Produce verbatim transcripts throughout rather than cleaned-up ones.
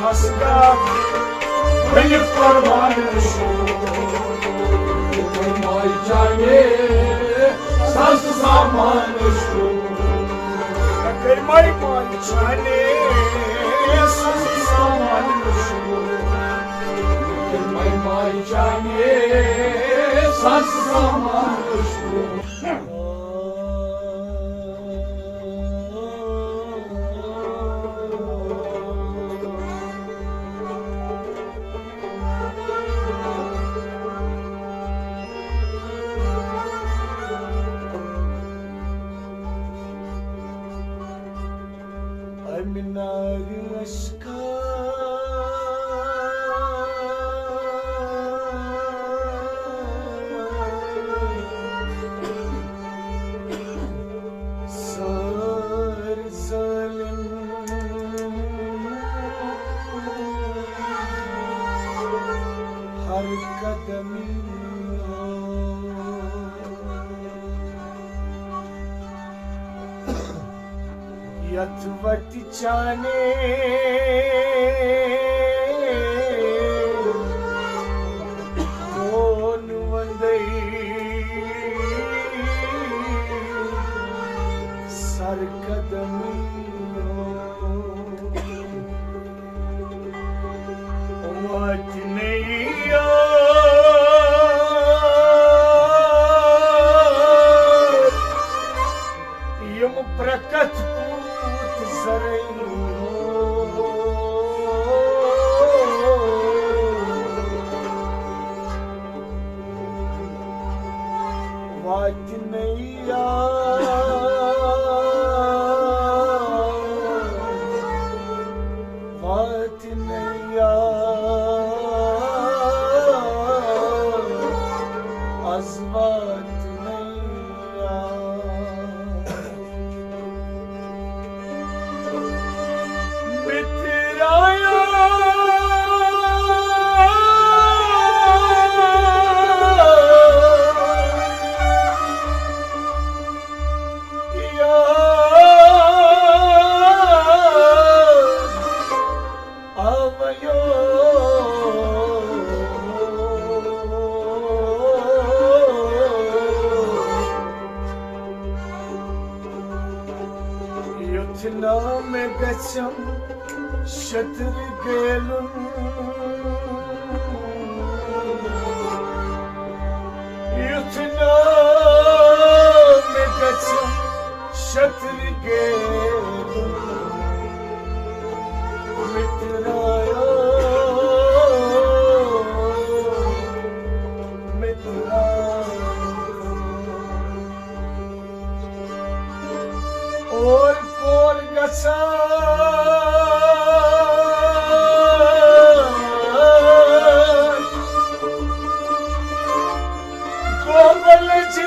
اسکا ونہِ قربان چھُ، ماے جانے ساز سامان چھُ۔ کٔرۍ ماے ماے جانے ساز سامان چھُ۔ کٔرۍ ماے ماے جانے ساز سامان چھُ۔ امہِ نارِ مشکا سٲرۍ ظٲلِم ہر قدم یتھ وتہِ چانے کون وندے سر قدم۔ واتہِ نہٕ یار یِم پرٛکتھ پوٗت زرعی۔ واتہِ نہٕ یار، واتہِ نہٕ یار، از واتہِ نہٕ یار۔ مِترایو۔ یاد آویو۔ یُتھ نہٕ مےٚ گژھٮ۪م شتٕر گیلُن، یُتھ نہٕ مےٚ گژھٮ۪م شتٕر گیلُن۔ مِترایو، مِترایو۔ اور کور گژھان گوبل جیس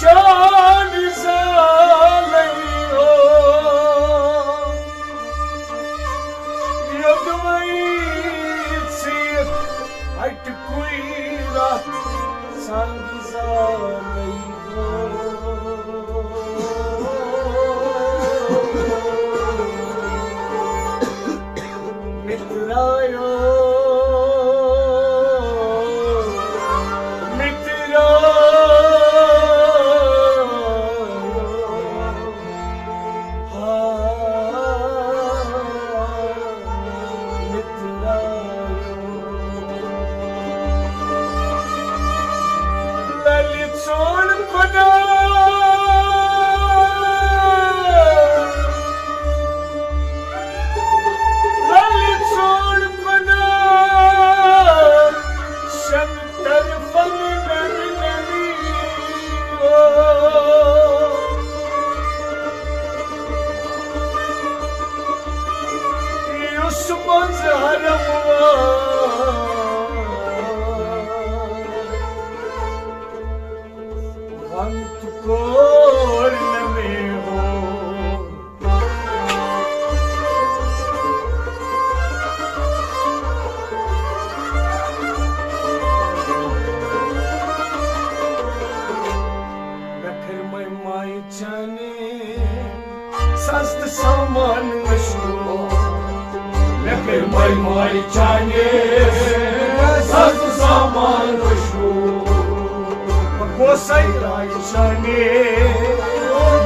چانہِ زالے ہو۔ یوٚدوَے ژیٖر ہٹہِ کوئی راتھ سنگ زالے ہو۔ مِترایو، مِترایو۔ للہِ ژون خۄدا، للہِ ژون خۄدا، شن طرفن نمی نمی او۔ یُس منٛز حرم وَن تہٕ کوٚر نہٕ مےٚ ہو۔ مےٚ کٔر مَے مَے چانہِ سستہٕ سامان مشہوٗر۔ مےٚ کٔرۍ ماے ماے چانہِ سستہٕ سامان مشہوٗر۔ بہٕ گوسَے راے چانہِ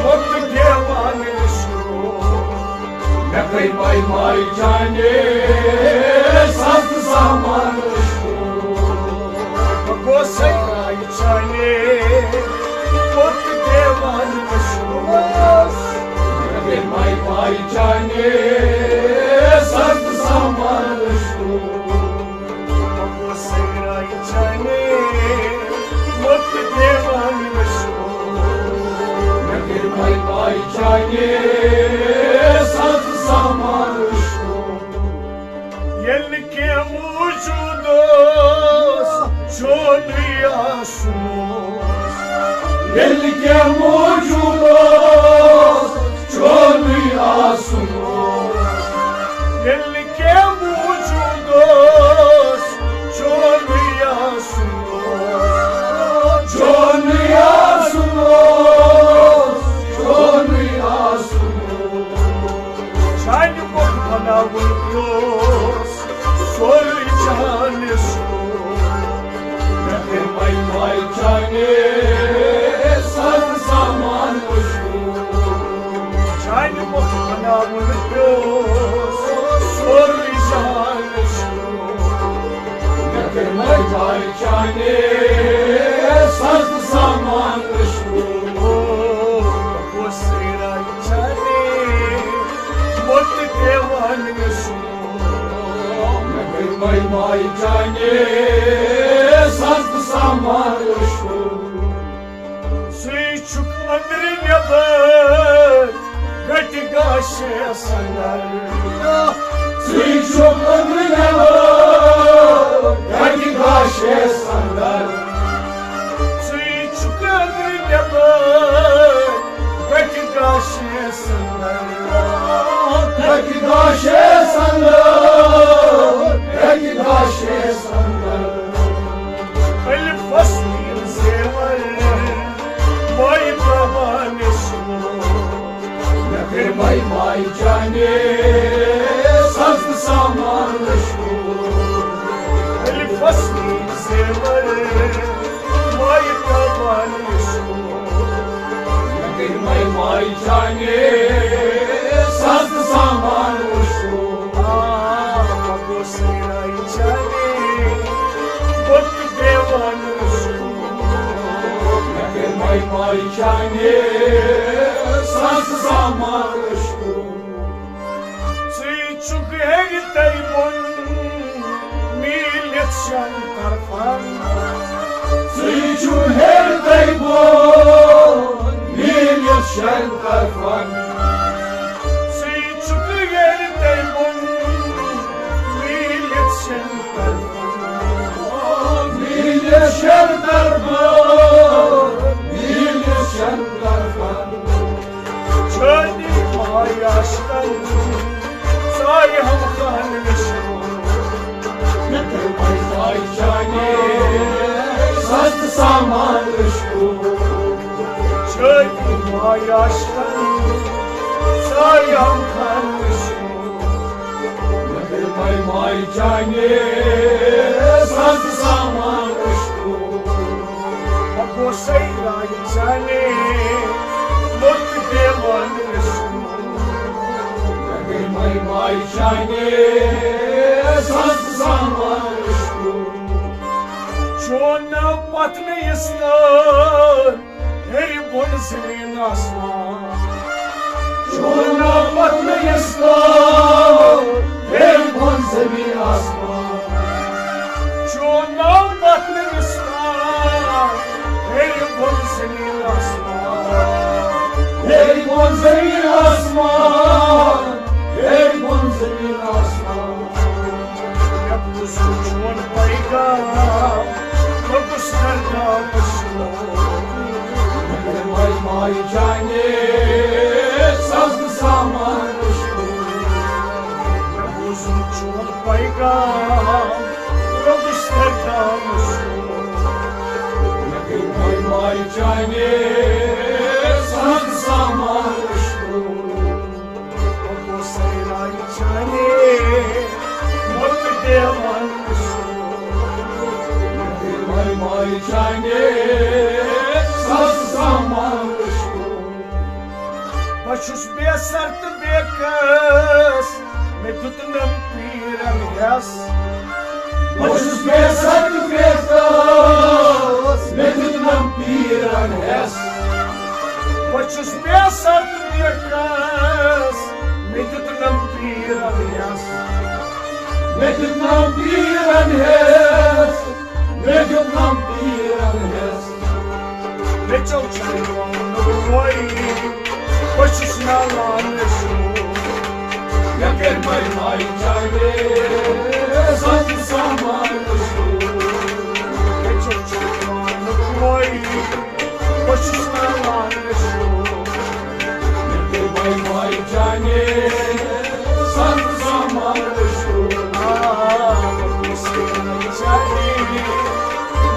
مۄکتہٕ دیوان مشہوٗر۔ مےٚ کٔرۍ ماے ماے چانہِ سستہٕ سامان مشہوٗر۔ بہٕ گوسَے راے چانہِ مۄکتہٕ دیوان مشہوٗر۔ مےٚ کٔرۍ ماے ماے چانہِ سستہٕ سامان مشہوٗر۔ بہٕ گوسَے راے چانہِ مۄکتہٕ دیوان مشہوٗر۔ مےٚ کٔرۍ ماے ماے چانہِ سستہٕ سامان مشہوٗر۔ ییٚلہِ نہٕ کینٛہہ موٗجوٗد اوس، چونُے آسُن اوس۔ ییٚلہِ نہٕ کینٛہہ موٗجوٗد اوس، چونُے آسُن اوس۔ ییٚلہِ نہٕ کینٛہہ موٗجوٗد اوس، چونُے آسُن اوس۔ چونُے آسُن اوس، چونُے آسُن اوس۔ چانہِ مۄکھ بناوُن پیوس سورُے جہان مشہوٗر۔ مےٚ کٔرۍ ماے ماے چانہِ سستہٕ سامان مشہوٗر۔ چانہِ مۄکھ بناوُن پیوس سورُے جہان مشہوٗر۔ مےٚ کٔرۍ ماے ماے چانہِ سستہٕ سامان مشہوٗر۔ بہٕ گوسَے راے چانہِ مۄکتہٕ دیوان مشہوٗر۔ مےٚ کٔرۍ ماے ماے چانہِ سستہٕ سامان مشہوٗر۔ ژٕے چھُکھ أنٛدرٕ نٮ۪بر گٹہِ گاشس اندر۔ ژٕے چھُکھ أنٛدرٕ نٮ۪بر گٹہِ گاشس اندر۔ ژٕے چھُکھ أنٛدرٕ نٮ۪بر گٹہِ گاشس اندر۔ گٹہِ گاشس اندر، گٹہِ گاشس اندر۔ الفس نیٖل زیور، مایہِ ترٛاوان مےٚ شور۔ مےٚ کٔرۍ ماے ماے چانہِ سستہٕ سامان مشہوٗر۔ الفس نیٖل زیور، مایہِ ترٛاوان مےٚ شور۔ مےٚ کٔرۍ ماے ماے چانہِ سستہٕ سامان مشہوٗر۔ آ، بہٕ گوسَے راے چانہِ مۄکتہٕ دیوان مشہوٗر۔ مےٚ کٔرۍ ماے ماے چانہِ سستہٕ سامان مشہوٗر۔ ژٕے چھُکھ ہیٚرِ تَے بۄن میٖلِتھ شٮ۪ن طرفن۔ ژٕے چھُکھ ہیٚرِ تَے بۄن میٖلِتھ شٮ۪ن طرفن۔ ژٕے چھُکھ ہیٚرِ تَے بۄن میٖلِتھ شٮ۪ن طرفن۔ میٖلِتھ شٮ۪ن طرفن، میٖلِتھ شٮ۪ن طرفن۔ چٲنی ماے عاشقن ژایہِ ہم خان مشہوٗر۔ مےٚ کٔرۍ ماے ماے چانہِ سستہٕ سامان مشہوٗر۔ چٲنی ماے عاشقن ژایہِ ہم خان مشہوٗر۔ مےٚ کٔرۍ ماے ماے چانہِ سستہٕ سامان مشہوٗر۔ بہٕ گوسَے راے چانہِ مۄکتہٕ دیوان مشہوٗر۔ مےٚ کٔرۍ ماے ماے چانہِ سستہٕ سامان مشہوٗر۔ چون ناو پتھ نہٕ استان، ہیٚرِ بۄن زٔمیٖن آسمان۔ چون ناو پتھ نہٕ استان، ہیٚرِ بۄن زٔمیٖن آسمان۔ چون ناو پتھ نہٕ استان، ہیٚرِ بۄن زٔمیٖن آسمان۔ ہیٚرِ بۄن زٔمیٖن آسمان، ہیٚرِ بۄن زٔمیٖن آسمان۔ مےٚ بوٗزُن چون پیغام، بہٕ گوٚژھ کرناو مشہوٗر۔ مےٚ کٔرۍ ماے ماے چانہِ سستہٕ سامان مشہوٗر۔ مےٚ بوٗزُن چون پیغام، بہٕ گوٚژھ کرناو مشہوٗر۔ مےٚ کٔرۍ ماے ماے چانہِ سستہٕ سامان مشہوٗر۔ بہٕ چھُس بے سر تہٕ بے کس، مےٚ دیُت نم پیٖرن ہٮ۪س۔ بہٕ چھُس بے سر تہٕ بے کس، مےٚ دیُت نم پیٖرن ہٮ۪س۔ بہٕ چھُس بے سر تہٕ بے کس، مےٚ دیُت نم پیٖرن ہٮ۪س۔ مےٚ دیُت نم پیٖرن ہٮ۪س، مےٚ دیُت نم پیٖرن ہٮ۪س۔ مےٚ ژوٚل چھُ وَنُن وۄنۍ، بہٕ چھُس نالان شُر۔ مےٚ کٔرۍ مَے مَے چاوے، سَتھ سامان شُر۔ مےٚ ژوٚل چھُ وَنُن وۄنۍ، بہٕ چھُس نالان شُر۔ مےٚ کٔرۍ مَے مَے چاوے، سَتھ سامان شُر۔ آ، بہٕ چھُس نالان شُر۔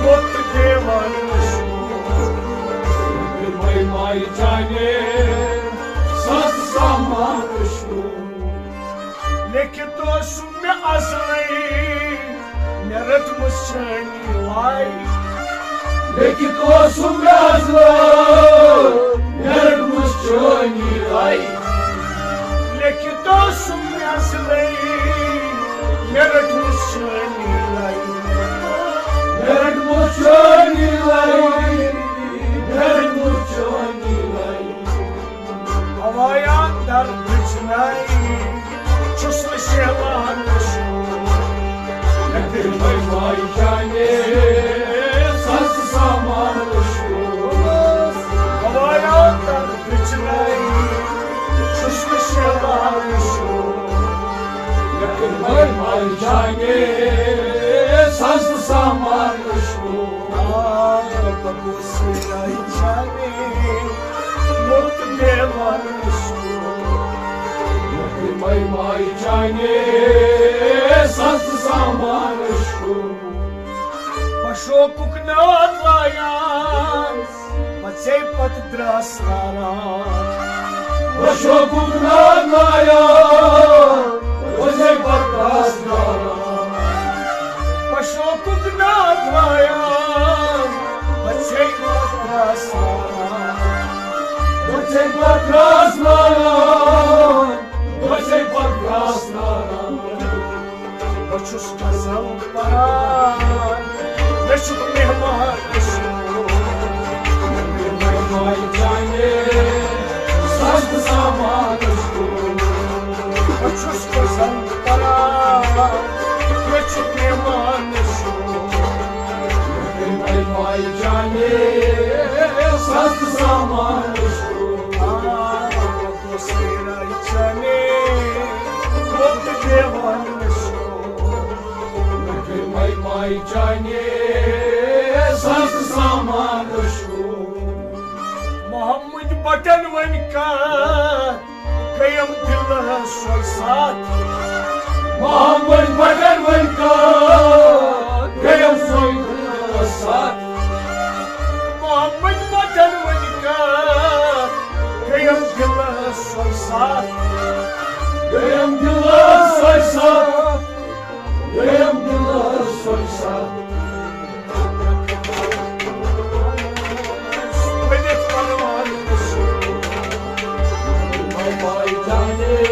موت دیوان شُر۔ مائی جانے، سس سامان شروع۔ لیکھِتھ اوسُم مےٚ ازلے، مےٚ رٔٹمٕژ چٲنی لے۔ لیکھِتھ اوسُم مےٚ ازلے، مےٚ رٔٹمٕژ چٲنی لے۔ لیکھِتھ اوسُم مےٚ ازلے، مےٚ رٔٹمٕژ چٲنی لے۔ مےٚ رٔٹمٕژ چٲنی لے، مےٚ رٔٹمٕژ چٲنی لے۔ ہوایا در بچھنائی، چھُس نہٕ شیوان وٕچھُن۔ مےٚ کٔرۍ مائی جانے، سس سامان وٕچھُن۔ ہوایا در بچھنائی، چھُس نہٕ شیوان وٕچھُن۔ مےٚ کٔرۍ مائی مائی جانے، سس سامان وٕچھُن۔ آ، بہٕ گوٚژھ مائی جانے، موت دیوان وٕچھُن۔ مائی مائی جانے، سس سامان شروع۔ پشوکُک ناد لایان، پژے پتہٕ درٛاس لاران۔ پشوکُک ناد لایان، پژے پتہٕ درٛاس لاران۔ پشوکُک ناد لایان، پژے پتہٕ درٛاس لاران۔ پژے پتہٕ درٛاس لاران۔ بہٕ چھُس غزل پران، مےٚ چھُ مہمان وٕچھُن۔ مہمان چانہِ سستہٕ سامان وٕچھُن۔ بہٕ چھُس غزل پران، مےٚ چھُ مہمان وٕچھُن۔ مہمان چانہِ سستہٕ سامان وٕچھُن۔ آ، سیرا چنے، وقت دیوان شو۔ مائی مائی چنے، سس سامان شو۔ محمد بٹن ون کا، قیم دل سوئی ساتھ۔ محمد بٹن ون کا، قیم سوئی ساتھ۔ محمد بٹن ون کا، گٔیم دِلس سۄے ساتھ۔ گٔیم دِلس سۄے ساتھ۔ گٔیم دِلس سۄے ساتھ۔ ؤنِتھ پروان سُہ۔ بابا جانے،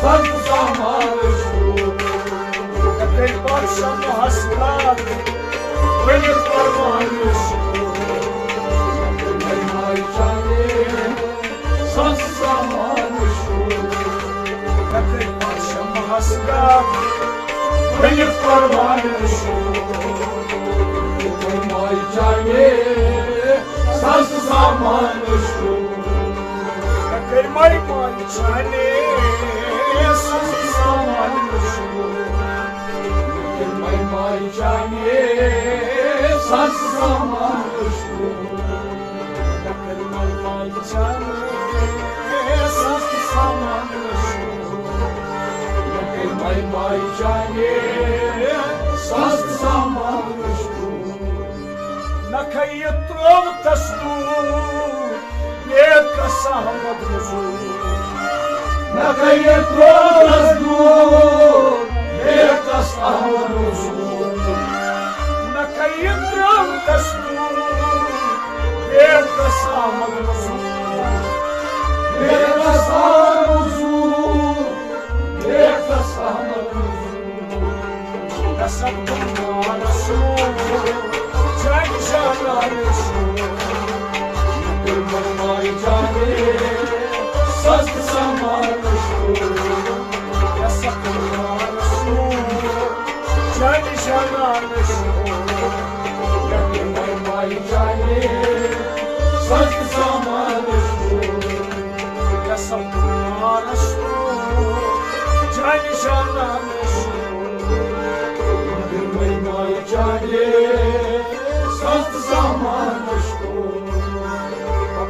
سب سامان سُہ۔ کٔرۍ پتہٕ شمہس کتھ، ؤنِتھ پروان سُہ۔ بابا جانے، سس سامان شروع۔ مےٚ کٔرۍ پتہٕ شمہس کتھ، ؤنِتھ پروان شروع۔ مائی جانے، سس سامان شروع۔ مےٚ کٔرۍ مائی، مائی جانے، سس سامان شروع۔ مائی، مائی جانے، سس سامان شروع۔ نہ کھیہِ ترٛوو تس دوٗر، بیکس احمد مزور۔ نہ کھیہِ ترٛوو تس دوٗر، بیکس احمد مزور۔ نہ کھیہِ ترٛوو تس دوٗر، بیکس احمد مزور۔ ساز تہٕ سامان شور، یَس اَتھ مارَس شور، جانہِ جانان شور۔ یَتھ مےٚ ماے جانہِ، ساز تہٕ سامان شور، یَس اَتھ مارَس شور، جانہِ جانان شور۔ یَتھ مےٚ ماے جانہِ، ساز تہٕ سامان شور۔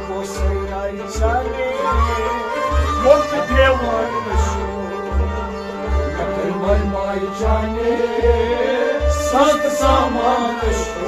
پوسے آئی جانے، موت دیوان شو۔ مگر مائی مائی جانے، ساز تہٕ سامان شو۔